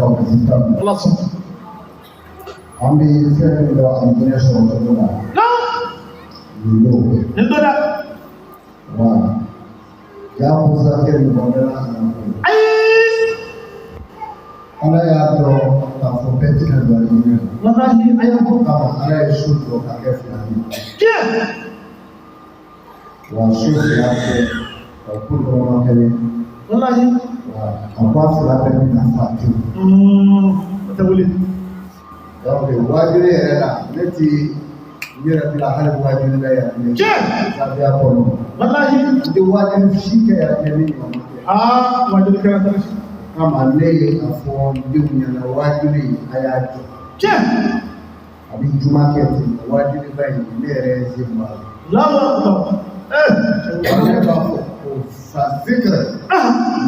ka wasifa mɛn. Ala sɔnna. An bɛ fɛn min dɔn alijinɛ sɔrɔ cogo la, nin don. Nin don dɛ. Wa jagosa tɛ mɔgɔ bɛɛ la ka na ko ye. Ayi. Ala y'a dɔn k'a fɔ bɛɛ tɛna don alijinɛ la. Walahi a y'a fɔ. O kama Ala ye so jɔ ka kɛ fila ye. Tiɲɛ. Wa so fila kɛ ka ku dɔrɔmɛ kelen. Walahi. Wa a ko a fila bɛɛ bɛ na fa tewu. O tɛ wuli. Donc waajuli yɛrɛ la, ne ti n yɛrɛ bila hali waajuli la yan bilen. Tiɲɛ. Zawiya kɔnɔ. Walahi. N tɛ waajuli si kɛ yan bilen ni ɲuman tɛ. Aa, waajuli kɛra dɛ. Kama ne ye a fɔ n denw ɲɛna, waajuli a y'a jɔ. Tiɲɛ. A bɛ juma kɛ ten, waajuliba in ne yɛrɛ ye sen bɔ a la. Allahu akbar. Wa ne b'a fɔ ko fa zikr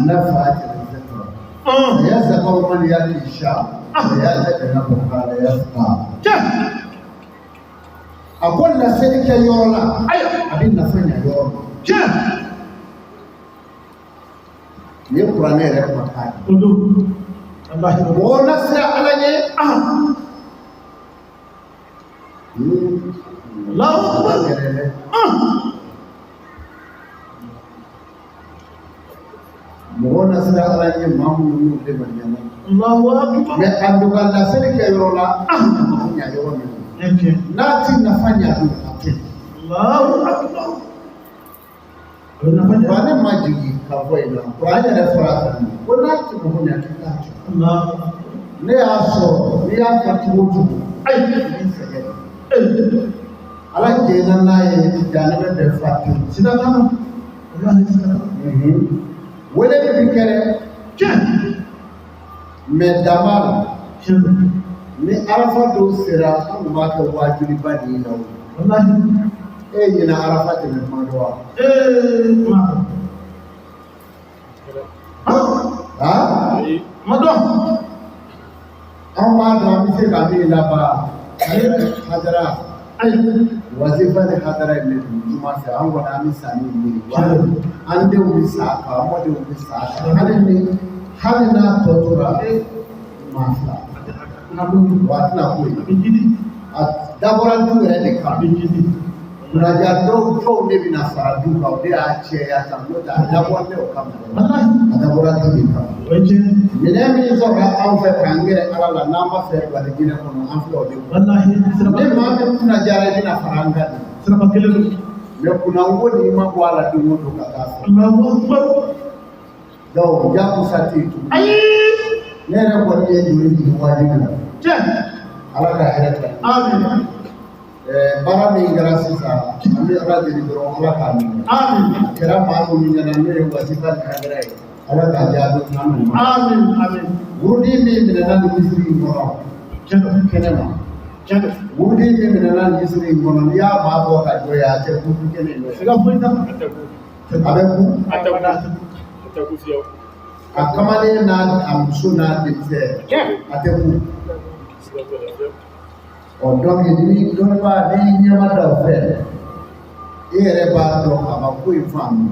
nafa'at zikra. Sayazakkaru man yakhsha wa yatajannabuha al-ashqa. Tiɲɛ. A ko laseli kɛ yɔrɔ la, Ayiwa. a bɛ nafa ɲɛ yɔrɔ min. Tiɲɛ. Nin ye kuranɛ yɛrɛ kumakan ye. O don. Walahi. Mɔgɔ nasira Ala ɲɛ. Allahu akbar. Yɛrɛ dɛ. Mɔgɔ nasira Ala ɲɛ, maa minnu n'u de ma ɲɛna. Allahu akbar. Mais a don ka laseli kɛ yɔrɔ la, a mako ɲɛ yɔrɔ min. Tiɲɛ. N'a ti nafa ɲɛ dun, a to yen. Allahu akbar. A bɛ nafa ɲɛ. Kuranɛ ma jigin ka bɔ yen nɔ. Kuranɛ yɛrɛ fɔra a kan ko n'a ti mako ɲɛ, k'i k'a to yen. Allahu akbar. Ne y'a sɔrɔ, n'i y'a fɔ cogo o cogo, Ayi. i b'i sɛgɛn. Ala jɛnna n'a ye, jahanamɛ bɛɛ fa tewu. Siga t'a la. Walahi siga t'a la. Weleli bi kɛ dɛ, Tiɲɛ. mais dan b'a la. Tiɲɛ don. Ni arafa dɔw sera, an tun b'a kɛ waajuliba de ye la o. Walahi. E ye ɲinɛ arafa tɛmɛ kuma dɔ wa? Ma dɔn. Han? Ma dɔn. An b'a dɔn an bɛ se ka min laban. Hadara. Ayi. Wazifa ni hadara in bɛ dun juma fɛ, an kɔni an bɛ sa ni nin ye. An denw bɛ sa a kan, an mɔdenw bɛ sa a kan. Hali n'a tɔ tora maa fila. Na ko. Wa a tɛna k'o A ye. bɛ jidi. A dabɔra du yɛrɛ de A kama. bɛ jidi. Kunnaja dɔw dɔw de bɛna fara du kan, o de y'a cɛya tan, n'o tɛ a dabɔra tɛ o kama dɛ. Walahi. A dabɔra du de kama. O ye tiɲɛ. Minɛn min sɔrɔla anw fɛ k'an gɛrɛ Ala la, n'an b'a fɛ don alijinɛ kɔnɔ, an filɛ o de kɔnɔ. Walahi. Siraba. Ni maa min kunna jara, i bɛna fara an kan de. Siraba kelen don. Mais kunnango nin ma bɔ a la don o don ka taa fɛ. Allahu akbar. Donc jagosa tɛ yen tuguni. Ayi. Ne yɛrɛ kɔni ye joli jigin wajibi la. Tiɲɛ. Ala ka hɛrɛ kɛ. Amin. Baara min kɛra sisan, an bɛ Ala deli dɔrɔn Ala k'a minɛ. Amin. A kɛra maa minnu ɲɛna n'o ye wazifa ni hadara ye, Ala k'a jaabi ɲuman d'u ma. Amin. Amin. Wurudi min minɛna nin misiri in kɔnɔ Tiɲɛ don. kɛnɛ ma. Tiɲɛ don. Wurudi min minɛna nin misiri in kɔnɔ, n'i y'a maa bɔ ka jɔ yan, a tɛ ku du kelen ye. Siga foyi t'a la. A bɛ ku. A tɛ ku. A tɛ ku fiyewu. A kamalen n'a a muso n'a denmisɛn, a tɛ ku. Siga t'o la fiyewu. Ɔ donc ni dɔnnibaa n'i ɲɛ ma da o fɛ, e yɛrɛ b'a dɔn a ma ko in faamu.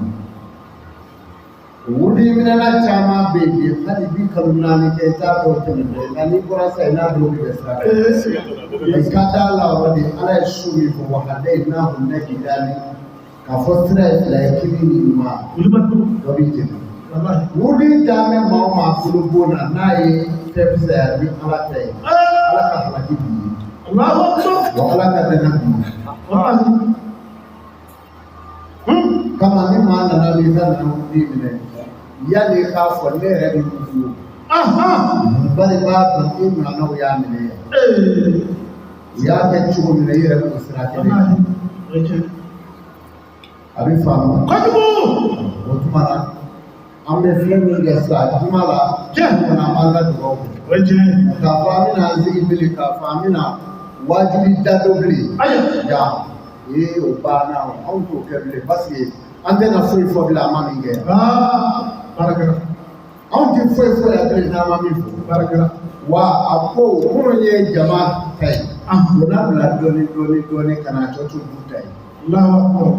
Wurudi minɛna caman bɛ yen bi, hali bi kalo 4 kɛ, i t'a dɔw tɛmɛ dɛ, nka n'i bɔra sisan i n'a dɔw bɛ bɛn sira kan. Siga t'o la. Dɔ bɛ I ka d'a la o de Ala ye so min fɔ wahadayinahu najidani, k'a fɔ sira ye fila ye, kini ni ɲuman, Wulibali. dɔ b'i jɛni. Walahi. Wurudi dan bɛ maa o maa bolo bon na, n'a ye fɛn fisaya ni Ala ta ye, Ala ka halaki b'i ye. Allahu akbar. Wa Ala ka dɛmɛ b'i ye. Walahi. Kama ni maa nana n'i ka nana wurudi minɛ, yanni i k'a fɔ ne yɛrɛ bɛ wusu. Bari b'a dɔn i ɲɔgɔnnaw y'a minɛ yan. U y'a kɛ cogo min na, i yɛrɛ b'o sira kelen. Walahi. O ye tiɲɛ. A bɛ faamu. Kojugu. O tuma na, an bɛ fɛn min kɛ sisan juma la, Tiɲɛ. kɔnɔ an b'an ka dugawu kɛ. O ye tiɲɛ. K'a fɔ an bɛna an sigi bilen, k'a fɔ an bɛna wajibi da dɔ bilen. Ayiwa. Ja, ee o banna, anw t'o kɛ bilen parce que an tɛna foyi fɔ bilen an ma min kɛ. Aa, baara kɛra. Anw tɛ foyi fɔ yan bilen n'an ma min fɔ. Baara kɛra. Wa a ko minnu ye jama ta ye, o na bila dɔɔni dɔɔni dɔɔni ka na a tɔ to du ta ye. Allahu akbar.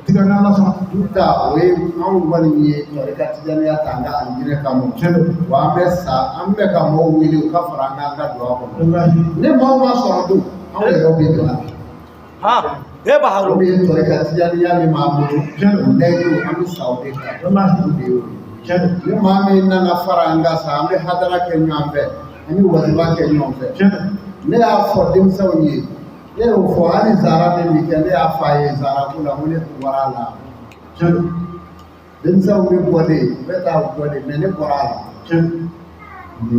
Tiga n'Ala sɔnna. Du ta, o ye anw kɔni ye tɔrika tijaniya ta an ka alijinɛ kama. Tiɲɛ don. Wa an bɛ sa, an bɛ ka mɔgɔw wele u ka fara an kan, an ka don a kɔnɔ. Walahi. Ni maaw ma sɔrɔ dun, anw yɛrɛw bɛ don a la. E b'a O de ye tɔrika tijaniya min b'an bolo. Tiɲɛ don. Layidu, an bɛ sa o de kan. Walahi. O de y'o ye. Tiɲɛ don. Ni maa min nana fara an kan sa, an bɛ hadara kɛ ɲɔgɔn fɛ, an bɛ wajiba kɛ ɲɔgɔn fɛ. Tiɲɛ don. Ne y'a fɔ denmisɛnw ye, ne y'o fɔ hali zara min bɛ kɛ, ne y'a fɔ a ye zara ko la, n ko ne bɔra a la. Tiɲɛ don. Denmisɛnw bɛ bɔ de, u bɛ taa bɔ de, mais ne bɔra a la. Tiɲɛ don.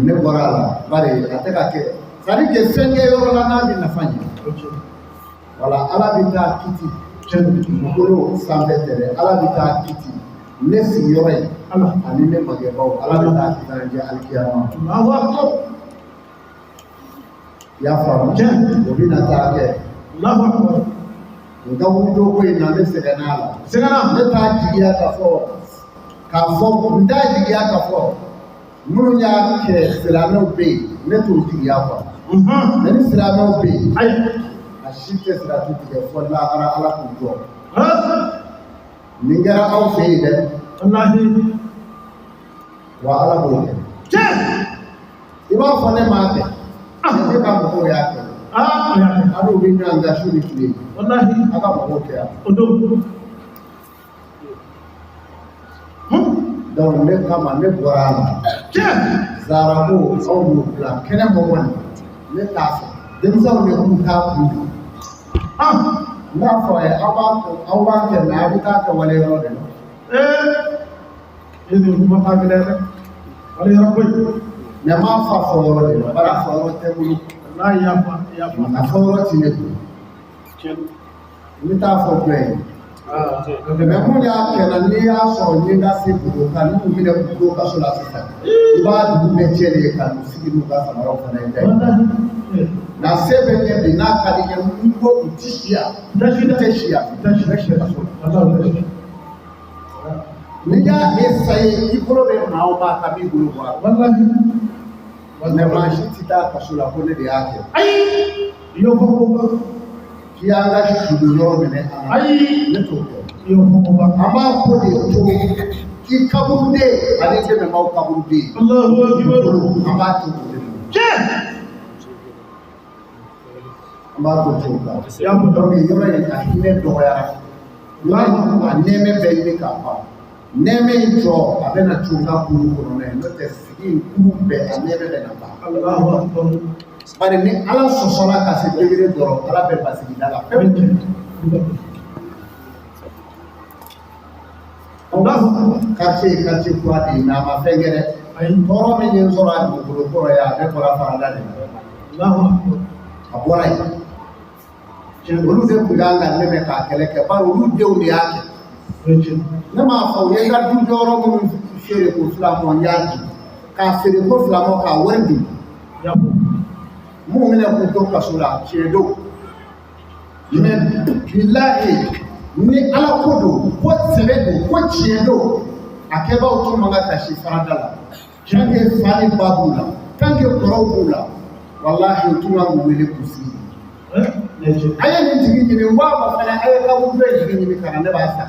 Ne bɔra a la, bari a tɛ ka kɛ, c'est à dire que fɛn kɛ yɔrɔ la n'a bɛ nafa ɲɛ. O tiɲɛ. Wala Ala bɛ taa kiti. Tiɲɛ don. Dugukolo sanfɛ tɛ dɛ, Ala bɛ taa kiti ne sigiyɔrɔ ye Ala. ani ne mangɛbaw, Ala bɛ taa kiti an jɛ alikiyama. Allahu akbar. I y'a faamu? Tiɲɛ. O bɛ na taa kɛ. Allahu akbar. N ka wulido ko in na, ne sɛgɛnna a la. Sɛgɛnna. Ne t'a jigiya k'a fɔ, n t'a jigiya k'a fɔ minnu y'a kɛ silamɛw bɛ yen, ne t'o jigiya quoi. Mais ni silamɛw bɛ yen, Ayi. a si tɛ siratu tigɛ fɔ lahara Ala k'u jɔ. Han. Nin kɛra aw fɛ yen dɛ. Walahi. Wa Ala b'o kɛ. Tiɲɛ. I b'a fɔ ne m'a kɛ, ne ka mɔgɔw y'a kɛ. Aa, o y'a kɛ. Hali u bɛ ɲɔgɔn kan su ni tile. Walahi. A ka mɔgɔw kɛ yan. O don. Donc ne kama, ne bɔra a la. Tiɲɛ. Zarako, aw b'o bila kɛnɛ mɔgɔ nin, ne t'a fɛ denmisɛnw de k'u t'a kun don. Ah. N b'a fɔ a ye, aw b'a aw b'a kɛ, mais aw bɛ taa kɛ wale yɔrɔ de la. Ee. E de kuma ka gɛlɛn dɛ. Wale yɔrɔ koyi. Mais n m'a fɔ a fɔ yɔrɔ de la, bari a fɔ yɔrɔ tɛ n bolo. Walahi, i y'a fɔ, i y'a fɔ. A fɔ yɔrɔ ti ne bolo. Tiɲɛ don. N bɛ taa fɔ jɔn ye? Aa. Mais mun y'a kɛ n na, n'i y'a sɔrɔ n ye n ka se gundo kan, n'u minɛ k'u to kaso la sisan, i b'a dugu bɛɛ cɛ de ye ka n'u sigi n'u ka samaraw fana ye da ye. Walahi. Ee. Nka se bɛ n ye bi, n'a ka di n ye, n ko u ti si yan. Tɛ si U dɛ. tɛ si yan. Tɛ si. U bɛ si kaso la. Walahi, o tɛ si. N'i y'a essayer, i bolo bɛ maa o maa kan b'i bolo bɔ a la. Walahi. Mais maa si tɛ taa kaso la ko ne de y'a kɛ. Ayi. I y'o fɔ ko ba. K'i y'an ka sudon yɔrɔ minɛ an na. Ayi. Ne t'o kɛ. I y'o fɔ ko ba. An b'a ko de to k'i kaburuden ani dɛmɛbaaw kaburuden. Allahu akbar. An b'a to o de bolo. Tiɲɛ. An b'a to cogo la. I y'a fɔ. Donc yɔrɔ in, a hinɛ dɔgɔyara. Yɔrɔ in, a nɛɛmɛ bɛɛ ɲini k'a ban. Nɛɛmɛ in tɔ, a bɛna to n ka kuru kɔnɔna ye, n'o tɛ sigi in kuru bɛɛ, a nɛɛmɛ bɛ na ban. Allahu akbar. Bari ni Ala sɔsɔla ka se degré dɔrɔn, Ala bɛ basigi da la pewu. Allahu akbar. Quartier ye quartier kura de ye, mais a ma fɛn kɛ dɛ. Ayi. Tɔɔrɔ min ye n sɔrɔ a dugukolo kɔrɔ ye, a bɛɛ bɔra farada de la. Allahu akbar. A bɔra yen. Tiɲɛ don. Olu de tun kan ka ne mɛn k'a kɛlɛ kɛ, bari olu denw de y'a kɛ. O ye tiɲɛ. Ne m'a fɔ u ye n ka du jɔyɔrɔ minnu feere ko fila mɔ, n y'a di k'a feere ko fila mɔ k'a wari dun. I y'a fɔ. Minnu bɛna k'u to kaso la, tiɲɛ don, mais bilahi, ni Ala ko don, ko sɛbɛ don, ko tiɲɛ don, a kɛbaaw tun man kan ka si farada la. Tant que fa ni ba b'u la, tant que kɔrɔw b'u la, walahi, u tun kan k'u wele k'u sigi. Ɛ, nin ye tiɲɛ. A ye nin tigi ɲini, n b'a fɔ fana, a ye kaburu dɔ in tigi ɲini ka na, ne b'a san.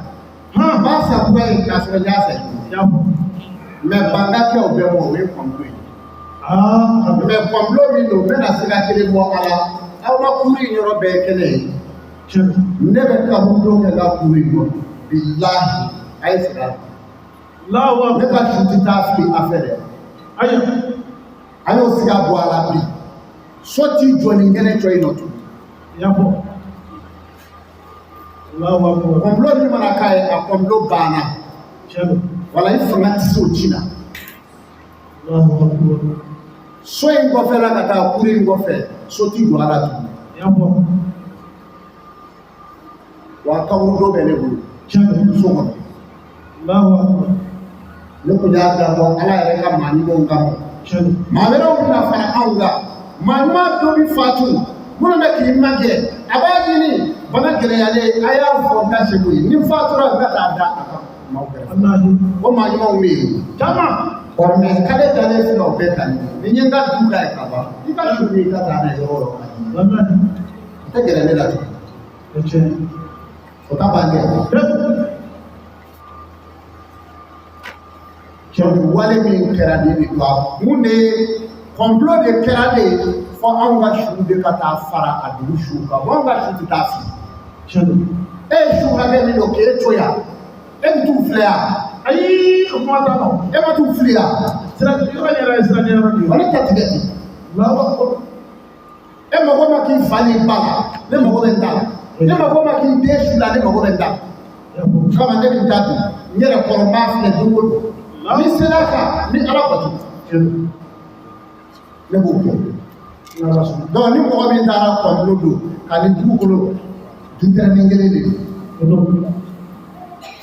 N b'a san kura ye k'a sɔrɔ n y'a san. I y'a fɔ. Mais ban ka kɛ o bɛɛ ma, o ye complot ye. Aa, a bɛ. Mais complot min don, n bɛna sira kelen bɔ a la. Aw ma kuru in yɔrɔ bɛɛ ye kɛnɛ ye. Tiɲɛ don. Ne bɛ kaburudo kɛ n ka kuru in kɔnɔ, bilahi, a ye segin a kan. Allahu Ne akbar. ka su tɛ taa fili a fɛ dɛ. Ayi. A y'o siga bɔ a la bi. So t'i jɔ nin kɛnɛ cɔ in nɔ tugun. I y'a fɔ. Allahu akbar. Complot min mana k'a ye, a complot banna. Tiɲɛ don. Wala i fanga tɛ se o ci la. Allahu akbar. So in kɔfɛ la ka taa kuru in kɔfɛ, so t'i jɔ a la tugun. I y'a fɔ. Wa kaburudo bɛ ne bolo Tiɲɛ don. so kɔnɔ. Allahu akbar. Ne kun y'a dabɔ Ala yɛrɛ ka maa ɲumanw kama. Tiɲɛ don. Maa wɛrɛw bɛna fara anw kan. Maa ɲuman dɔ bɛ fatu, minnu bɛ k'i magɛ, a b'a ɲini bana gɛlɛyalen, a y'a fɔ n ka seko ye, ni n fatura, n ka taa da a ka maaw kɛrɛfɛ. Walahi. O maa ɲumanw bɛ yen. Caman. Ɔ, mais k'ale dalen filɛ o bɛɛ kan, ni n ye n ka du k'a ye ka ban, i ka su i ka taa n'a ye yɔrɔ o yɔrɔ ka di. Walahi. O tɛ gɛrɛ ne la tugun. O ye tiɲɛ ye. O ta bannen. Cɛ wale min kɛra nin de don, mun de complot de kɛra de fɔ anw ka su de ka taa fara a dugu su kan, anw ka su tɛ taa fili. E ye su hakɛ min don k'e to yan, e bɛ t'u filɛ yan? Ayi, o kuma t'a la. E ma t'u fili yan? Sira yɔrɔ yɛrɛ ye sira yɔrɔ de ye. O ne ta tigɛ ten. E mago ma k'i fa n'i ba la, ne mago bɛ n ta la. Ne mago ma k'i den su la, ne mago bɛ n ta la. O kama ne bɛ n ta dun n yɛrɛ kɔrɔ, n b'a filɛ don o don. Ni sera kan, ni Ala bato, ne b'o kɛ. Donc ni mɔgɔ min taara complot don ka ni dugukolo dutɛrɛnin kelen de don.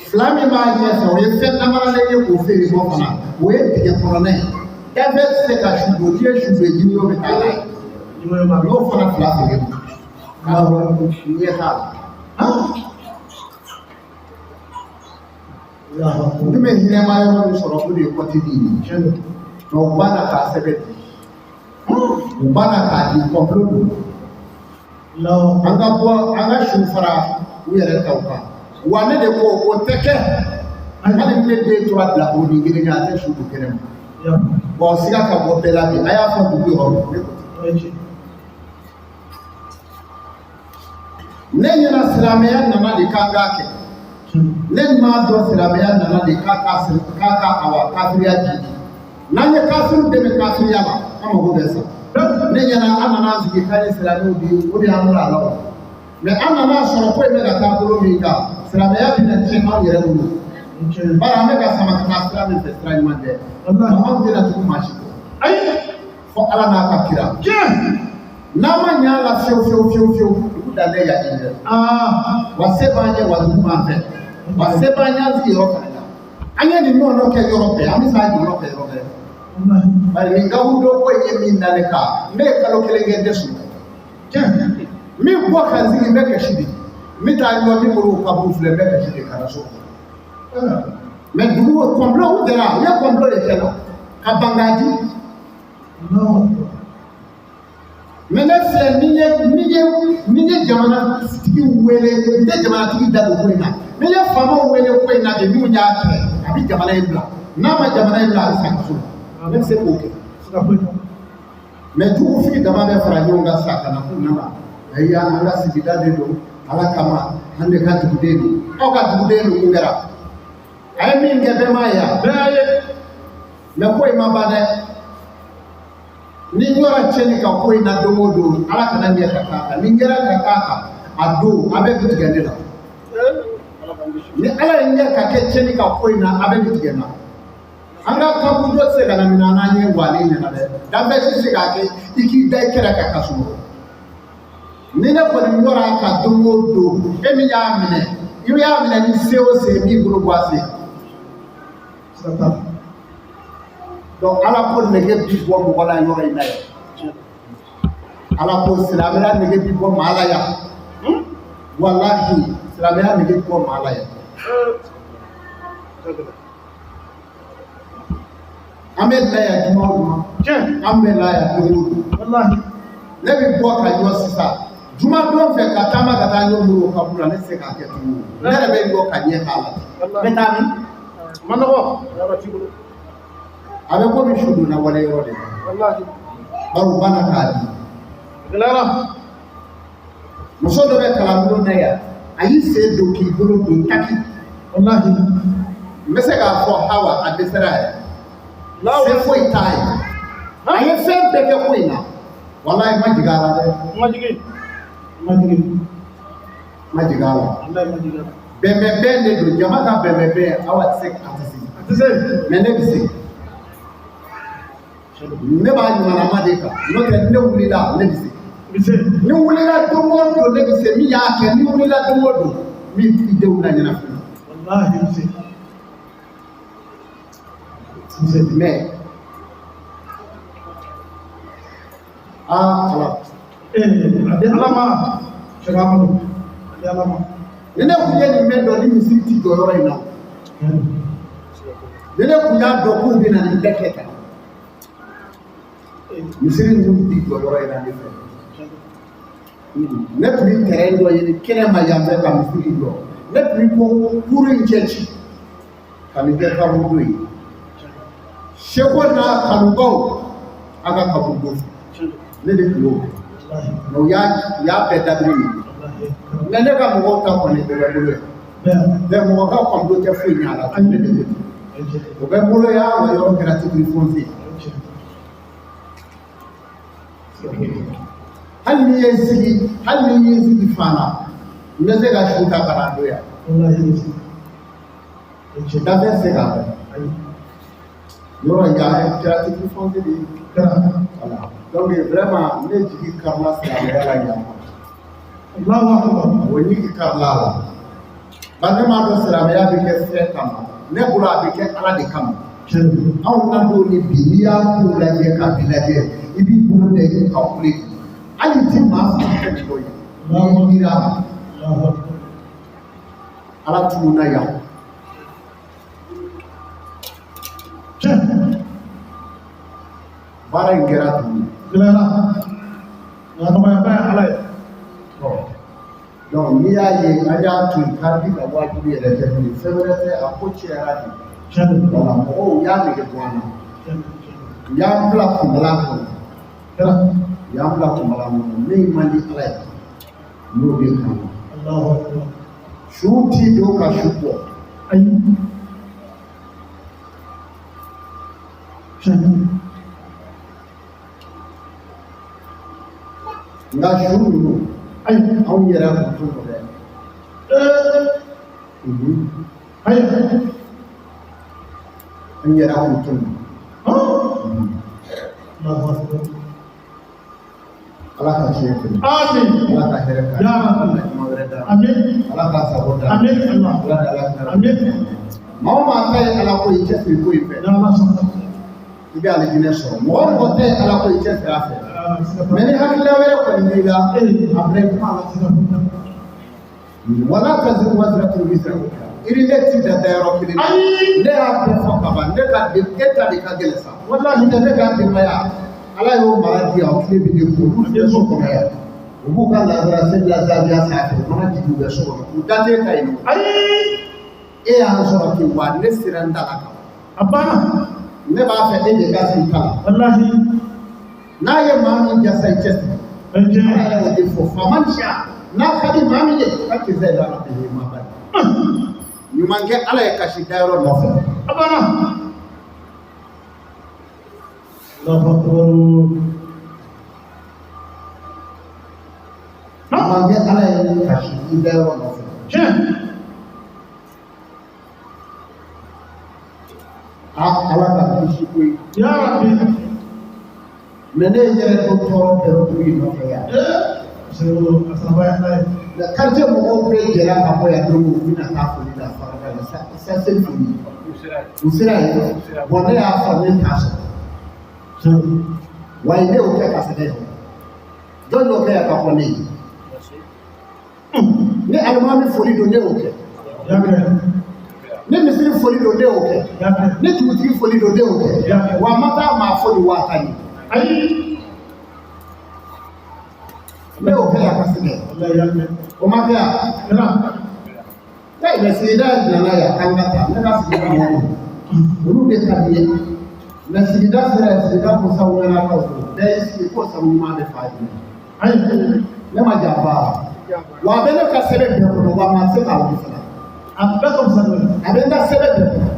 Fila min b'a ɲɛfɛ, o ye fɛn damaralen ye k'o feere bɔ fana, o ye dingɛ kɔnɔna ye. Danfɛn tɛ se ka su don, n'i ye su don, ji bɛ taa n'a ye. N'o fana fila feere don. K'a sɔrɔ ɲɛ t'a la. Ne bɛ hinɛma yɔrɔ min sɔrɔ, o de ye kɔtigi ye. Mais u b'a na k'a sɛbɛn di. U b'a na k'a di, complot don. An ka bɔ, an ka su fara u yɛrɛ taw kan. Wa ne de ko o tɛ kɛ. Hali ni ne den tora bila o ni kelen kɛ, a tɛ su don kɛnɛ ma. Bon, siga ka bɔ bɛɛ la bi. A y'a fɔ dugu yɔrɔ min, ne ko ten. Ne ɲɛna silamɛya nana de k'an k'a kɛ. Ne m'a dɔn silamɛya nana de k'a ka awa kafiriya jidi. N'an ye kafiriw dɛmɛ kafiriya la, an mago bɛ sa. Ne ɲɛna an nana an sigi k'an ye silamɛw de ye, o de y'an bila a la o. Mais an nana sɔrɔ ko in bɛ ka taa bolo min kan, silamɛya bɛna tiɲɛ anw yɛrɛ bolo. Bari an bɛ ka sama ka taa sira min fɛ, sira ɲuman tɛ. Anw tɛna tugu maa si kɔ. Fɔ Ala n'a ka kira. N'a ma ɲɛ a la fiyewu fiyewu fiyewu fiyewu, dugu dan tɛ yan dɛ. Wa se b'an ye, wa dugu b'an fɛ. Wa se b'an ye an sigiyɔrɔ fana la. An ye nin ɲɔgɔnna kɛ yɔrɔ bɛɛ, an bɛ se a ɲɔgɔnna kɛ yɔrɔ bɛɛ. Bari nin kaburudo ko in ye min da ne kan, ne ye kalo kelen kɛ n tɛ sunɔgɔ. Min bɔ ka n sigi, n bɛ kasi de. N bɛ taa ɲɔ min bolo kaburu filɛ, n bɛ kasi de ka na so kɔnɔ. Mais dugu complot u jɛra, u ye complot de kɛ la ka ban k'a di. Mais ne filɛ, ni ye jamanatigi wele, n tɛ jamanatigi da don ko in na. Ni ye faamaw wele ko in na de, minnu y'a kɛ, a bɛ jamana in bila. N'a ma jamana in bila, a bɛ sa kaso la. Ne bɛ se k'o kɛ. Mais jugufin dama bɛ fara ɲɔgɔn kan sa ka na k'u nana. Ayi, an ka sigida de don, Ala kama, an de ka duguden don. Aw ka duguden don, mun kɛra? A ye min kɛ, bɛɛ m'a ye wa? Bɛɛ y'a ye. Mais ko in ma ban dɛ. Ni n yɔrɔ tiɲɛni ka ko in na don o don, Ala kana ɲɛ ka k'a kan. Ni n kɛra ka k'a kan, a don a bɛɛ bɛ tigɛ ne la. Ni Ala ye ɲɛ ka kɛ tiɲɛni ka ko in na, a bɛɛ bɛ tigɛ n na. An ka kaburudo tɛ se ka na minɛ an ɲɛ walen ɲɛna dɛ. Danfɛn si tɛ se k'a kɛ i k'i da i kɛrɛ kan ka sunɔgɔ. Ni ne kɔni yɔrɔ a kan don o don, e min y'a minɛ, i y'a minɛ ni se o se, b'i bolo bɔ a sen. Donc Ala ko nege bi bɔ mɔgɔ la yɔrɔ in na yan. Ala ko silamɛya nege bi bɔ maa la yan. Walahi, silamɛya nege bi bɔ maa la yan. An bɛ la yan juma o juma. An bɛ la yan don o don. Ne bɛ bɔ ka ɲɔ sisan. Juma don fɛ ka taama ka taa ɲɔ muru kaburu la, ne tɛ se k'a kɛ tuguni. Ne yɛrɛ bɛ ɲɔ ka ɲɛ k'a la. N bɛ taa min? Ma nɔgɔ. Yɔrɔ t'i bolo. A bɛ komi su donna wale yɔrɔ de la. Bari u banna k'a di. Gɛlɛyara. Muso dɔ bɛ kalanbulon na yan, a y'i sen don k'i bolo don taki. N bɛ se k'a fɔ Hawa a dɛsɛra yɛrɛ. Se foyi t'a ye. A ye fɛn bɛɛ kɛ ko in na. Walayi, ma jigin a la dɛ. Ma jigin. Ma jigin a la. Walayi, ma jigin a la. Bɛnbɛnbɛn de don, jama ka bɛnbɛnbɛn, Awa tɛ se, a tɛ se. A tɛ se. Mais ne bɛ se. Ne b'a ɲumanama de kan, n'o tɛ ne wulila, ne bɛ se. I bɛ se. Ni wulila don o don, ne bɛ se. Min y'a kɛ, ni wulila don o don, min t'i denw na ɲɛnafin. Walahi, i bɛ se. I bɛ se. Mais aa Ala. A di Ala ma. Cheikh Amadou. A di Ala ma. Ni ne kun ye nin mɛn dɔn, ni misiri ti jɔ yɔrɔ in na. Ni ne kun y'a dɔn k'u bɛna nin bɛɛ kɛ tan, misiri ninnu ti jɔ yɔrɔ in na ne fɛ. Ne tun bɛ terrain dɔ ɲini kɛnɛ ma yan fɛ ka misiri jɔ. Ne tun ko kuru in cɛ ci ka nin kɛ kaburudo ye. Seko n'a kanubaw a ka kaburudo fɛ. Ne de tun y'o kɛ. Mɛ u y'a bɛɛ dabiri nin. Nka ne ka mɔgɔw ta kɔni bɛɛ bɛ bolo yan. Bɛɛ mɔgɔ ka kɔnto tɛ foyi ɲɛ a la. Ne de bɛ ten. O bɛ n bolo yan wa yɔrɔ kɛra titre foncier. Hali n'i ye sigi, hali n'i ye sigi fan na, n bɛ se ka su ta ka na don yan. Dafɛ tɛ se k'a bɛɛ. Yɔrɔ in kɛra titre foncier de ye. Voilà. Donc vraiment ne jigi karila silamɛya la yan. O jigi karila la. Ba ne m'a dɔn silamɛya bɛ kɛ fɛn kama. Ne bolo a bɛ kɛ Ala de kama. Anw na don ni bi n'i y'a ko lajɛ ka bi lajɛ i b'i bolo da i ka kule. Hali ti maa fɛn fɛn dɔ ye. N'i miiri a ma. Ala tununna yan. Baara in kɛra tuguni. Nka nɔgɔyaba ye Ala ye. Donc n'i y'a ye an y'a to yen k'a bi ka wajibi yɛrɛ tɛ bilen fɛn wɛrɛ tɛ a ko cɛyara de. Wala mɔgɔw y'a nege bɔ an na. U y'an bila kunbala kɔnɔ. U y'an bila kunbala kɔnɔ min man di Ala ye n'o bɛ kan na. Su t'i don ka su bɔ. Ayi. Nka su ninnu ayi anw yɛrɛ kun t'u dɔn dɛ. Ayi. An yɛrɛ kun t'u dɔn. Ala ka tiɲɛ kɛ. Amin. Ala ka hɛrɛ kɛ. Ya Rabbi. Amin. Ala ka sago da. Amin. Ala ka ala kɛ. Amin. Maa o maa ta ye Ala ko ye i cɛsiri ko in fɛ. N'Ala sɔnna. I bɛ alijinɛ sɔrɔ. Mɔgɔ o mɔgɔ ta ye Ala ko ye i cɛsiri a fɛ. Mɛ ni hakilina wɛrɛ kɔni b'i la, a bila i kuma la. Wala taziru waziratun wizra ukhra. Irile ti da dayɔrɔ kelen na. Ayi. Ne y'a bɛɛ fɔ ka ban ne ka den e ta de ka gɛlɛn sa. Walahi. N'o tɛ ne ka denbaya Ala y'o mara di yan o tile bɛ ne kun olu filɛ so kɔnɔ yan. U b'u ka lazara seli la zawiya sanfɛ u mana jigin u bɛ so kɔnɔ u da t'e ta yen nɔ. Ayi. E y'an sɔrɔ ten wa ne sera n ta la ka ban. A banna. Ne b'a fɛ e de ka sigi ta la. Walahi. N'a ye maa min jasa i cɛsiri. Tiɲɛ. Ala yɛrɛ y'o de fɔ faama siya n'a ka di maa min ye ka kisɛ da la bi ma ba. Ɲuman kɛ Ala ye kasi dayɔrɔ nɔfɛ. A banna. Allahu akbar. Ɲuman kɛ Ala ye kasi i dayɔrɔ nɔfɛ. Tiɲɛ. A Ala ka kisi koyi. Ya Rabbi. Mɛ ne ye yɛrɛ to tɔɔrɔ bɛɛ dugu in nɔfɛ yan. Sero a saba ye Ala ye. Mɛ quartier mɔgɔw bɛɛ jɛra ka bɔ yan don o u bɛna taa foli la farada la sa seli foli. U sera yen. Bɔn ne y'a fɔ ne t'a sɔrɔ. Wa ne y'o kɛ ka sɛgɛn ye. Jɔn y'o kɛ yan ka fɔ ne ye. Ni alimami foli don ne y'o kɛ. Ya kɛ. Ni misiri foli don ne y'o kɛ. Ya kɛ. Ni dugutigi foli don ne y'o kɛ. Wa n ma taa maa foli waa tan ye. Ayi. Ne y'o kɛ yan ka sɛgɛn. Walahi ya kɛ. O ma kɛ yan. Kɛra. Ne mɛ sigida nana yan k'an ka taa ne ka sigida mɔgɔw olu de ka di ye. Mɛ sigida sera yen sigida ko sanuɲanakaw ko bɛɛ y'i sigi ko sanu ɲuman bɛ fa jumɛn. Ayi. Ne ma janfa wa a bɛ ne ka sɛbɛn bɛɛ kɔnɔ wa maa tɛ se k'a wuli fana. A bɛɛ ka fisa n'o ye. A bɛ n ka sɛbɛn bɛɛ kɔnɔ.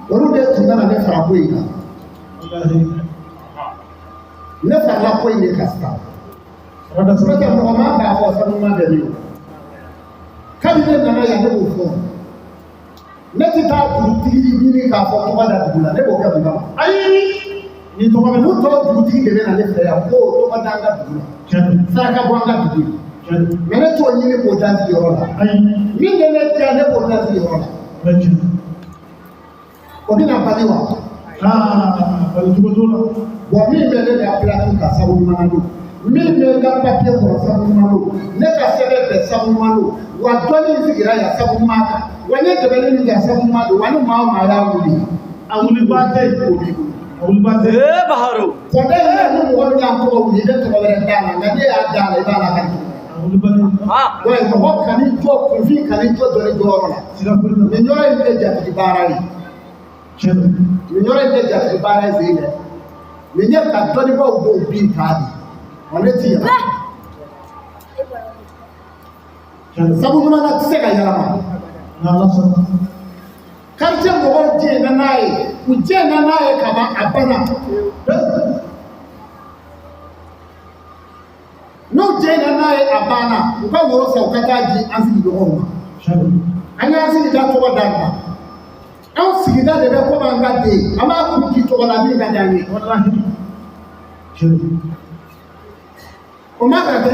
Olu de tun nana ne fara ko in kan. Walahi. Ne farala ko in de kan sisan. Farada N'o sɔrɔ. tɛ mɔgɔ man k'a fɔ sanu ɲuman bɛ min o. Kabini ne nana yan ne b'o fɔ. Ne tɛ taa dugutigi ɲini k'a fɔ tɔgɔ da dugu la ne b'o kɛ mun kama. Ayi. Ni tɔgɔ bɛ. Olu tɔ dugutigi de bɛ na ne fɛ yan ko tɔgɔ d'an ka dugu la. Tiɲɛ don. Saraka bɔ an ka dugu ye. Tiɲɛ don. Mɛ ne t'o ɲini k'o da sigiyɔrɔ la. Ayi. Min bɛ ne diya ne b'o da sigiyɔrɔ la. Bɛɛ tiɲɛ. O bɛna bali wa? Aa bali cogo t'o la. Wa min bɛ ne ka pilaki kan sabu ɲuman don. Min bɛ n ka papiye kɔnɔ sabu ɲuman don. Ne ka sɛbɛn bɛɛ sabu ɲuman don. Wa dɔnni in sigira yan sabu ɲuman kan. Wa n ye dɛmɛni min kɛ sabu ɲuman don. Wa ni maa o maa y'a wuli. A wuliba tɛ. O b'i bolo. A wuliba tɛ. Ee Baharu. Kɔdɛ in ni mɔgɔ min y'a tɔgɔ wuli i bɛ tɔgɔ wɛrɛ d'a la nka n'e y'a d'a la i b'a lakali. A wuliba tɛ. Donc mɔgɔ kan'i jɔ kunfin kan'i jɔ dɔnni jɔyɔrɔ la. Nin yɔrɔ in tɛ jatigi baara ye. Nin yɔrɔ in tɛ jatigi baara ye sen dɛ. Nin ye ka dɔnnibaaw b'o bin ta de. Wa ne ti yɛlɛma. Sabu ɲuman na tɛ se ka yɛlɛma. Quartier mɔgɔw jɛnna n'a ye, u jɛnna n'a ye ka ban a banna. N'u jɛnna n'a ye a banna, u ka woro san u ka taa di an sigiɲɔgɔnw ma. An y'an sigida tɔgɔ da nin na. Anw sigida de bɛ komi an ka den, an b'a kun di tɔgɔ la min ka di an ye. O ma ka kɛ.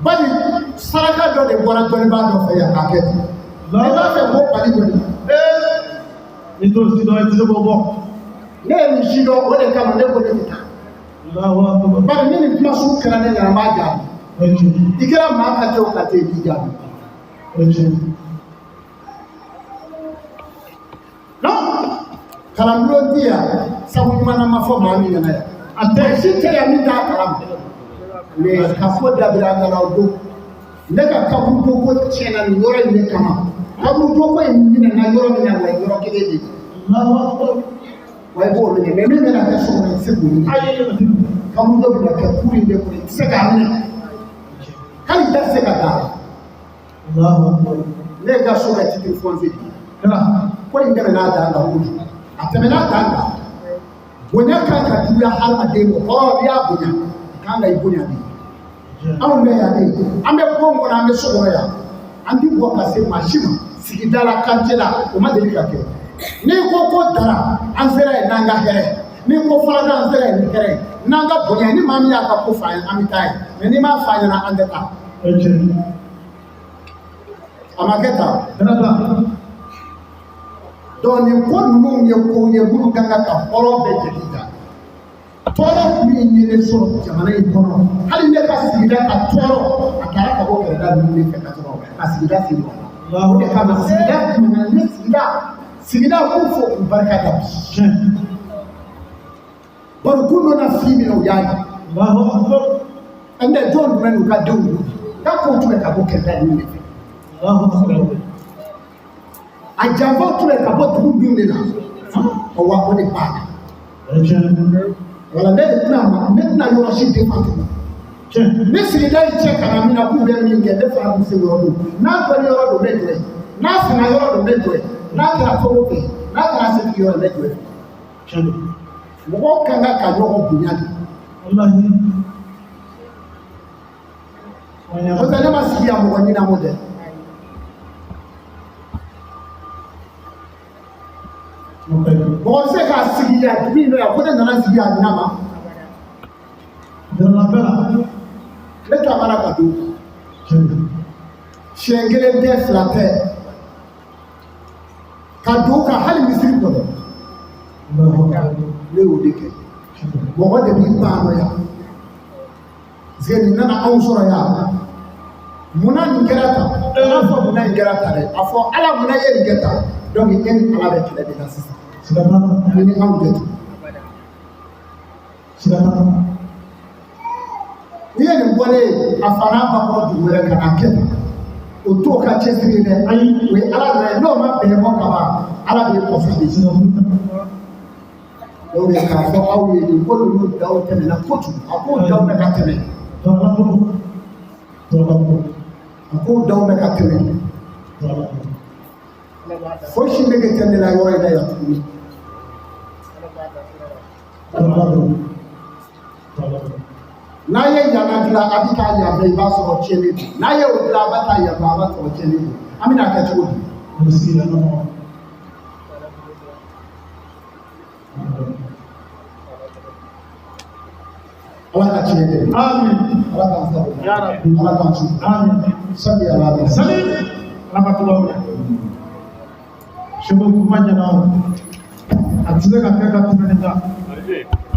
Bari saraka dɔ de bɔra dɔnnibaa dɔ fɛ yan k'a kɛ ten. Ne b'a fɛ k'o bali dɔnni. Ni t'o si dɔn i tɛ se k'o bɔ. Ne ye nin si dɔn o de kama ne ko ne tɛ taa. Bari ni nin kuma sugu kɛra ne ɲɛna n b'a jaabi. I kɛra maa ka o ka i b'i jaabi. Non, kalanbulon ti yan sabu ɲuman na ma fɔ maa min ɲɛna yan. A tɛ si tɛ yan min t'a kalama. Mais ka fɔ dabila a nana o don. Ne ka kaburudo ko tiɲɛna nin yɔrɔ in de kama. Kaburudo ko in minɛna yɔrɔ min na wa yɔrɔ kelen de. Wa i b'o minɛ mais min bɛna kɛ so kɔnɔ i tɛ se k'o minɛ. Kaburudo bɛna kɛ kuru in de kɔnɔ i tɛ se k'a minɛ. Hali da tɛ se ka da la. Ne ka so kɛ titre foncier de ye. Ko in tɛmɛna a dan kan kojugu. A tɛmɛna a dan kan. Bonya kan ka juguya hadamaden ma kɔrɔ n'i y'a bonya a kan ka i bonya de. Anw bɛ yan de, an bɛ bon kɔnɔ an bɛ so kɔnɔ yan. An ti bɔ ka se maa si ma sigida la quartier la o ma deli ka kɛ. N'i ko ko dara an sera yen n'an ka hɛrɛ. N'i ko farada an sera yen ni hɛrɛ ye. N'an ka bonya ye ni maa min y'a ka ko f'an ye an bɛ taa yen. Mais n'i m'a f'a ɲɛna an tɛ taa. A ma kɛ tan. Donc nin ko ninnu ye kow ye minnu kan ka hɔrɔn bɛɛ jeli da. Tɔɔrɔ min ye ne sɔrɔ jamana in kɔnɔ, hali ne ka sigida ka tɔɔrɔ, a taara ka bɔ kɛrɛda ninnu de fɛ ka sɔrɔ ka sigida sen bɔ a la. O de kama sigida tɛmɛna ne sigida b'u fo k'u barika da bi. Bari kun dɔ na fi min na u y'a ye. An tɛ jɔn jumɛn n'u ka denw don bi? K'a kow tun bɛ ka bɔ kɛrɛda ninnu de fɛ. A janfaw tun bɛ ka bɔ dugu dun de la. Wa o de banna. Wala ne de tɛna ne tɛna yɔrɔ si défend tugun. Ne sigida in cɛ ka na min na k'u bɛ min kɛ ne fana b'u se yɔrɔ don. N'a dɔnni yɔrɔ don ne jɔ yen. N'a fanga yɔrɔ don ne jɔ yen. N'a kɛra fɛn o fɛn n'a kɛra setigi yɔrɔ ne jɔ yen. Mɔgɔw kan ka ɲɔgɔn bonya de. N'o tɛ ne ma sigi yan mɔgɔ ɲin'a mɔ dɛ. Mɔgɔ bɛ se k'a sigi yan dugu in na yan ko ne nana sigi yan ɲin'a ma. Ne taamana ka don. Siɲɛ kelen tɛ fila tɛ. Ka don ka hali misiri kɔnɔ. Ne y'o de kɛ. Mɔgɔ de b'i ban nɔ yan. Parce que nin nana anw sɔrɔ yan. Munna nin kɛra tan? A b'a fɔ munna nin kɛra tan dɛ. A fɔ Ala munna e ye nin kɛ tan? Donc e ni Ala bɛ kɛlɛ de la sisan. Ni ni anw tɛ ten. N'i ye nin bɔ ne ye a fa n'a ba kɔrɔ dugu wɛrɛ ka n'a kɛ tan. O t'o ka cɛsiri ye dɛ. Ayi o ye Ala nɔ ye n'o ma bɛn mɔ ka ban Ala b'i kɔfɛ de. O de k'a fɔ aw ye nin ko ninnu daw tɛmɛna kojugu. A kow daw bɛ ka tɛmɛ. A kow daw bɛ ka tɛmɛ. Fosi nege tɛ ne la yɔrɔ in na yan tuguni. N'a ye yana dilan a bɛ taa yan fɛ i b'a sɔrɔ tiɲɛnen don. N'a ye o dilan a bɛ taa yan fɛ a b'a sɔrɔ tiɲɛnen don. An bɛna kɛ cogo di? Ala ka tiɲɛ kɛ. Amin. Ala k'an sago. Ya Rabbi. Ala k'an su. Amin. Sali ala bɛ. Sali. Ala ka tubabu minɛ. Seko kuma ɲɛna o. A tɛ se ka kɛ ka tɛmɛ nin kan.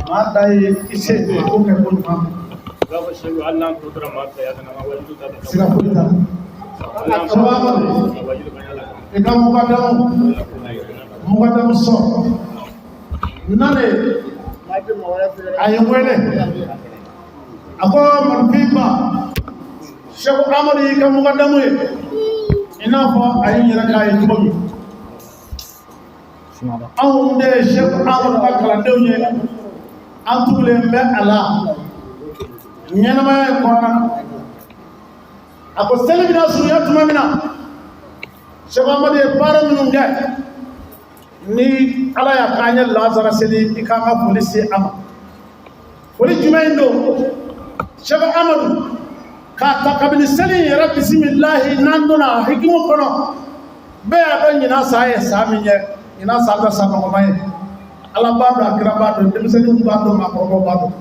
Maa da ye i se a ko kɛ ko ɲuman. Siga foyi t'a la. Sababu i ka mukadamu sɔn. Nane a ye n wele. A ko Marifiba Sɛku Amadu y'i ka mugadamu ye i n'a fɔ a ye n yɛrɛ k'a ye cogo min. Anw de ye Sɛku Amadu ka kalandenw ye, an tugulen bɛ a la ɲɛnamaya in kɔnɔna na. A ko seli bɛna surunya tuma min na, Sɛku Amadu ye baara minnu kɛ, ni Ala y'a k'an ye lazara seli, i k'an ka foli se a ma. Foli jumɛn in don? Sɛku Amadu k'a ta kabini seli in yɛrɛ bisimilahi n'an donna a hikimu kɔnɔ, bɛɛ y'a dɔn ɲinan san ye san min ye, ɲinan san tɛ san nɔgɔman ye. Ala b'a dɔn, a kira b'a dɔn, denmisɛnninw b'a dɔn, maakɔrɔbaw b'a dɔn.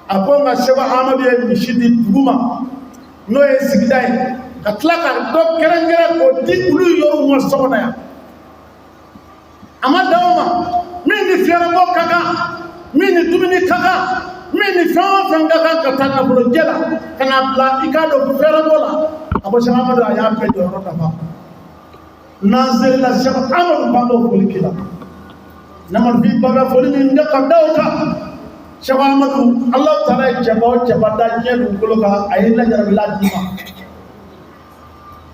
A ko nka Sɛku Amadu ye misi di dugu ma, n'o ye sigida ye, ka tila ka dɔ kɛrɛnkɛrɛn k'o di olu yɔrɔw ma so kɔnɔ yan. A ma dan o ma, min ni fiyɛrɛbɔ ka kan, min ni dumuni ka kan, min ni fɛn o fɛn ka kan ka taa nafolojɛ la ka na bila i k'a dɔn fiyɛrɛbɔ la, a ko Sɛku Amadu a y'a bɛɛ jɔyɔrɔ dafa. N'an selila Sɛku Amadu b'an b'o foli k'i la. Ne Marifi ba bɛ foli min kɛ ka da o kan, Sɛku Amadu, Alahu taala ye cɛba o cɛba da diɲɛ dugukolo kan, a ye lajarabila d'i ma.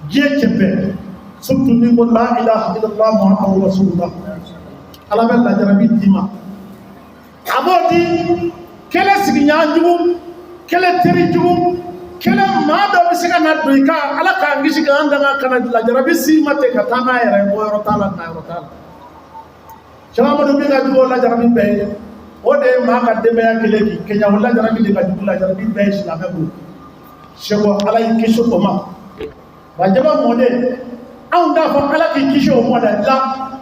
Diɲɛ cɛ bɛɛ, surtout n'i ko la ilaha illallah muhammadu rasulullah, Ala bɛ lajarabi d'i ma. A b'o di kɛlɛ sigiɲɔgɔn jugu, kɛlɛ teri jugu, kɛlɛ maa dɔ bɛ se ka na don i kan, Ala k'an kisi k'an danga ka na lajarabi s'i ma ten ka taa n'a yɛrɛ ye, bɔ yɔrɔ t'a la, na yɔrɔ t'a la. Sɛku Amadu min ka jugu o lajarabi bɛɛ ye, o de ye maa ka denbaya kelen k'i kɛɲɛ, o lajarabi de ka jugu lajarabi bɛɛ ye silamɛ bolo. Sɛku Ala y'i kisi o ma. Bajaba mɔden, anw t'a fɔ Ala k'i kisi o ma dɛ, la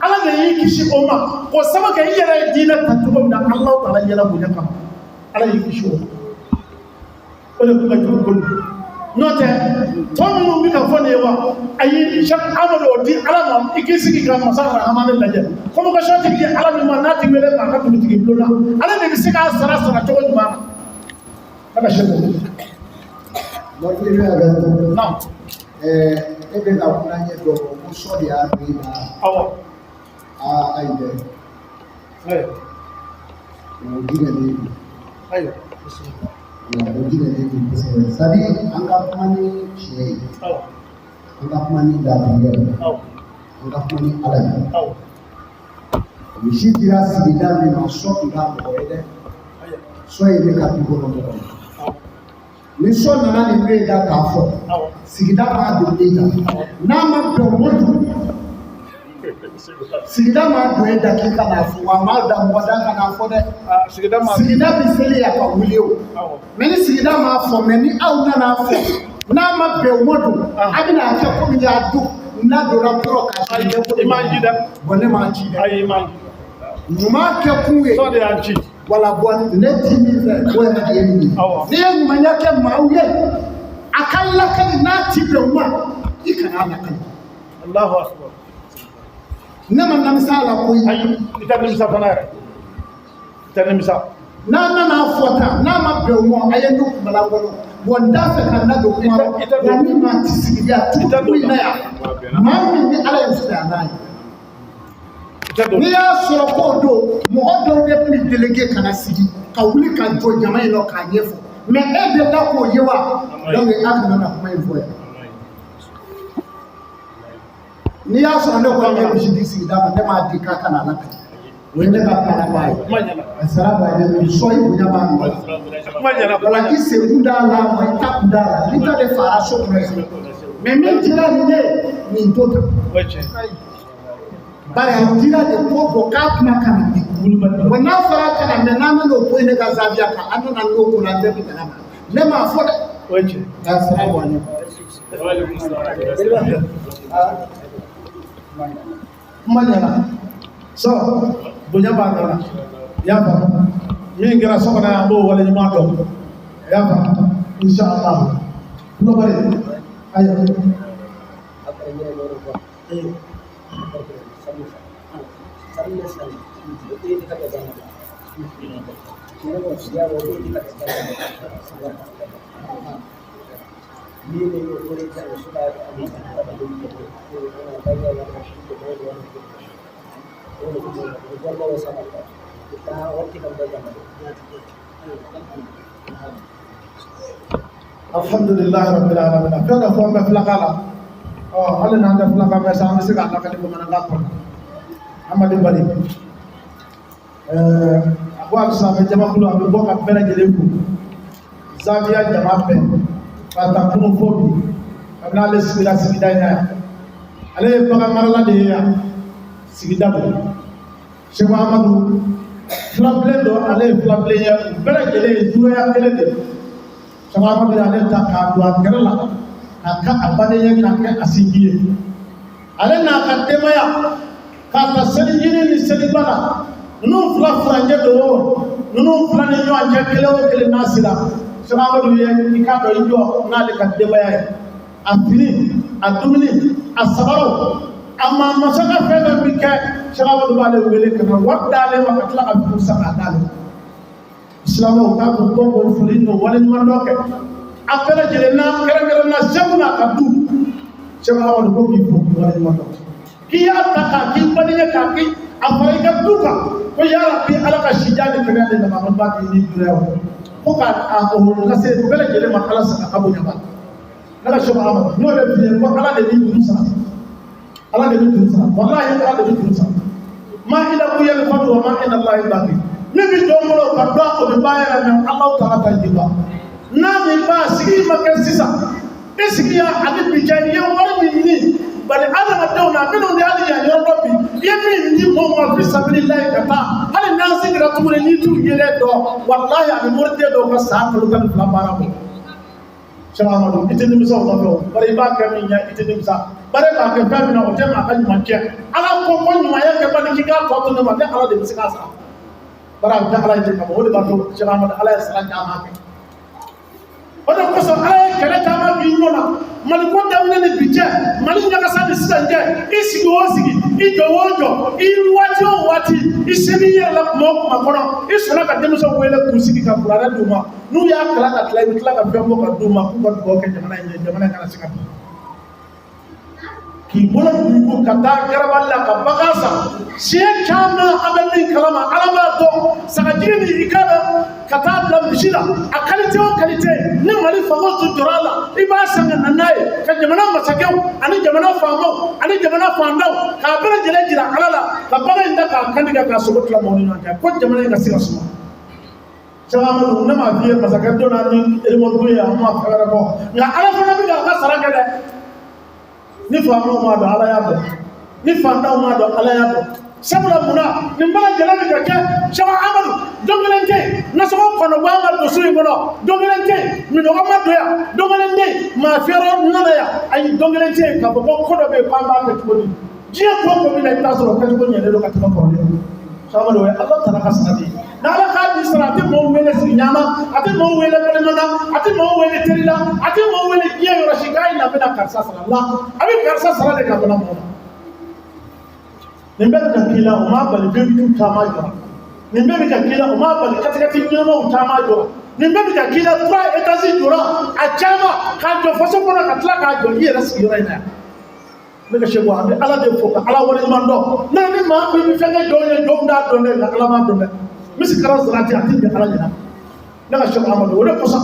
Ala de y'i kisi o ma k'o sababu kɛ i yɛrɛ ye diinɛ ta cogo min na, Alahu taala ɲɛna bonya kama, Ala y'i kisi o ma. O de kun ka jugu kojugu. N'o tɛ tɔ minnu bɛ ka fɔ nin ye wa, ayi, Sɛku Amadu o di Ala ma, i k'i sigi ka masa Rahamani lajɛ. Convocation tɛ di Ala min ma, n'a ti wele maa ka dugutigi bulon na, Ala de bɛ se k'a sara sara cogo ɲuman na. Ne ka Sɛku. Marifi bɛ hakɛ to. Naam. E bɛ ka kuma ɲɛ dɔ ko sɔ de y'a don i la. Awɔ. Aa ayi dɛ. Ayiwa. O jigɛnnen don. Ayiwa. O jigɛnnen don kosɛbɛ. C'est à dire an ka kuma ni tiɲɛ ye. Awɔ. An ka kuma ni laadiriya ye. Awɔ. An ka kuma ni Ala ye. Awɔ. Misi dira sigida min ma, sɔ tun t'a mɔgɔ ye dɛ. Ayiwa. Sɔ ye ne ka du kɔnɔ mɔgɔ ye. Awɔ. Ni sɔ nana nin bɛ da k'a fɔ, Awɔ. sigida b'a don e da. N'a ma bɛn o ma dun, sigida m'a don e da k'i ka n'a fɔ, wa a m'a da mɔgɔ da ka n'a fɔ dɛ. Aa sigida ma. Sigida bɛ seli yan ka wuli o. Awɔ. Mais ni sigida m'a fɔ, mais ni aw nana fɔ, n'a ma bɛn o ma dun, a bɛna kɛ komi y'a dun n'a donna kɔrɔ k'a Ayi, i m'an ci dɛ. Bon, ne m'a ci dɛ. Ayi, i m'an ci. Ɲuman kɛ kun ye. Sɔ de y'an ci. Wala bɔn ne ti min fɛ, o yɛrɛ de ye nin ye. Awɔ. N'i ye ɲumanya kɛ maaw ye, a ka lakali n'a ti bɛn o ma, i kana lakali. Allahu akbar. Ne ma namisa a la koyi. Ayi, i tɛ nimisa fana yɛrɛ. I tɛ nimisa. N'a nana fɔ tan, n'a ma bɛn o ma, a ye ne kumala kɔnɔ. Bon, n t'a fɛ ka n da don kuma la. I tɛ don. Nka min maa ti sigi yan, I tɛ don. tugu in na yan, maa min ni Ala ye fisaya n'a ye. I tɛ don. N'i y'a sɔrɔ k'o don, mɔgɔ dɔw de tun bɛ délégué ka na sigi ka wuli ka jɔ jama in nɔ k'a ɲɛfɔ, mais e delila k'o ye wa? Donc a kana na kuma in fɔ yan. N'i y'a sɔrɔ ne kɔni ye misi di sigida ma, ne m'a di k'a ka na lakali. O ye ne ka kuma laban ye. Kuma ɲɛna. A sara b'a ye, sɔ i bonya b'a nɔ la. Kuma ɲɛna. Kuma Wala ɲɛna. i sen kun d'a la, wa i ta kun d'a la, i ta de fara so kɔnɔ yan. Mais min dira nin ye, nin t'o ta. O ye tiɲɛ ye. Bari a dira de ko bɔ k'a kuma kana mɛn. Wulibali. Bon, n'a fɔra a kana mɛn, n'an nana o ko in ne ka zawiya kan, an nana n'o ko la, an bɛɛ bɛ bɛn a ma. Ne m'a fɔ dɛ. O ye tiɲɛ ye. Assalamu alaikum. Kuma ɲɛna. Sɔ bonya b'a nɔ la. I y'a faamu. Min kɛra so kɔnɔ yan, an b'o waleɲuman dɔn. I y'a faamu. Inshallah. Kulubali. Ayiwa. Alhamdulilahi rabbil alamin. Fɛn dɔ fɔ n bɛ filakan la. Ɔ, hali n'an tɛ filakan mɛn sa, an bɛ se k'a lakali bamanankan kɔnɔ. Amadu Bari, a ko a bɛ silamɛ jamakulu, a bɛ bɔ ka bɛɛ lajɛlen fo, zawiya jama bɛɛ, k'a ta kunun fo bi. Kabini ale sigira sigida in na yan, ale ye bagan marala de ye yan sigida don. Seko Amadu filabilen don, ale ye filabilen ye, u bɛɛ lajɛlen ye juguya kelen de ye. Seko Amadu y'ale ta k'a don a kɛrɛ la, k'a kɛ a baden ye, k'a kɛ a sinji ye, ale n'a ka denbaya, k'a ta selijini ni seliba la. Ninnu fila furancɛ don o, ninnu fila ni ɲɔgɔn cɛ, kelen o kelen n'a sera, Seko Amadu ye i k'a dɔn i jɔ n'ale ka denbaya ye. A fini, a dumuni, a sabaraw, a maa masaka, fɛn fɛn bɛ kɛ, Seko Amadu b'ale wele ka na wari d'ale ma, ka tila ka fini san k'a d'ale ma. Silamɛw k'a ko bɔ k'o foli n'o waleɲuman dɔ kɛ a bɛɛ lajɛlen na, kɛrɛnkɛrɛn na Segu n'a ka du. Seko Amadu ko k'i fo k'i waleɲuman dɔn, k'i y'a ta k'a k'i baden ye, k'a k'i a fara i ka du kan, ko yarabi Ala ka sijan ni kɛnɛya di nama ba k'i ni dunya ko ka a o lase bɛɛ lajɛlen ma. Ala sara ka bonya ba ne ka Seko Amadu, n'o de f'i ye ko Ala de b'i juru sara, Ala de bɛ juru sara, walahi Ala de bɛ juru sara. Ma indakum yanfadu wa ma inda Allahi baqi. Min bɛ jɔn bolo ka dɔn, o bɛ ban yɛrɛ, mɛ Ala taala ta ji ban n'a min ba sigi ma kɛ sisan. I sigi yan ani bi cɛ, i ye wari min di bari adamadenw na, minnu de hali yan yɔrɔ dɔ bi, i ye min di mɔgɔw ma fi sabililahi ka taa, hali n'an seginna tuguni n'i t'u yelen dɔn, walahi a bɛ moriden dɔw ka san kalo 12 baara bɔ. Seko Amadu, i tɛ nimisa o nɔfɛ o, bari i b'a kɛ min ɲɛ, i tɛ nimisa, bari k'a kɛ fɛn min na, o tɛ maa ka ɲuman kɛ. Ala ko ko ɲumanya kɛ bani k'i k'a tɔ to ne ma, ne Ala de bɛ se k'a sara, bari a bɛ kɛ Ala ye ten kama. O de b'a to Seko Amadu, Ala ye sara caman kɛ. O de kosɔn Ala ye kɛlɛ caman k'i ɲɔ na. Mali ko daminɛ ni bi cɛ, Mali ɲagasa ni sisan cɛ, i sigi o sigi, i jɔ o jɔ, i waati o waati, i se b'i yɛrɛ la kuma o kuma kɔnɔ, i sɔnna ka denmisɛnw wele k'u sigi ka kuranɛ d'u ma. N'u y'a kalan ka tila, i bɛ tila ka fɛn bɔ ka d'u ma k'u ka dugawu kɛ jamana in ye, jamana in kana se ka bin. K'i bolo don i kun ka taa garabali la ka bagan san siɲɛ caman, an bɛ min kalama, Ala b'a dɔn, sagajigi ni i ka dɔn ka taa bila misi la, a qualité o qualité ni Mali faamaw tun jɔra a la, i b'a san ka na n'a ye ka jamana masakɛw ani jamana faamaw ani jamana fantanw k'a bɛɛ lajɛlen jira Ala la, ka bagan in da k'a kantigɛ, k'a sogo tila mɔgɔw ni ɲɔgɔn cɛ, ko jamana in ka se ka suma. Seko Amadu, ne m'a f'i ye masakɛ donna ni elimɔriku ye, an ma fɛn wɛrɛ fɔ, nka Ala fana bɛ k'a ka sara kɛ dɛ. Ni faamaw m'a dɔn, Ala y'a dɔn. Ni fantanw m'a dɔn, Ala y'a dɔn. Sabula munna nin bɛɛ lajɛlen bɛ ka kɛ? Seko Amadu, don kelen tɛ yen nasɔngɔ kɔnɔbɔ an ka don so in kɔnɔ, don kelen tɛ yen minɔgɔ ma don yan, don kelen tɛ yen maa fiyɛrɔ nana yan, ayi, don kelen tɛ yen k'a fɔ ko ko dɔ bɛ yen k'an b'a kɛ cogo di. Diɲɛ ko o ko bɛ na, i bɛ taa sɔrɔ kɛcogo ɲɛlen don ka tɛmɛ kɔrɔlen kan. Seko Amadu, o ye Ala tana ka sara de ye. N'Ala k'a bi sara, a tɛ maaw wele sigiɲɔgɔn na, a tɛ maaw wele balima na, a tɛ maaw wele teri la, a tɛ maaw wele diɲɛ yɔrɔ si k'a ye na bɛna karisa sara la. A bɛ karisa sara de ka bana mɔgɔ la. Nin bɛɛ bɛ ka k'i la, o m'a bali denmisɛnninw caman jɔra. Nin bɛɛ bɛ ka k'i la, o m'a bali katikati ɲɛnamaw caman jɔra. Nin bɛɛ bɛ ka k'i la, trois étages jɔra a caman, k'a jɔ faso kɔnɔ, ka tila k'a jɔ i yɛrɛ sigiyɔrɔ in na yan. Ne ka Seko, an bɛ Ala de fo ka Ala waleɲuman dɔn. Ne ni maa min bɛ fɛn kɛ jɔnw ye, jɔnw t'a dɔn dɛ, nka Ala b'a dɔn dɛ. Misi kɛra sarati, a tɛ ɲɛ Ala ɲɛna. Ne ka Seko Amadu, o de kosɔn.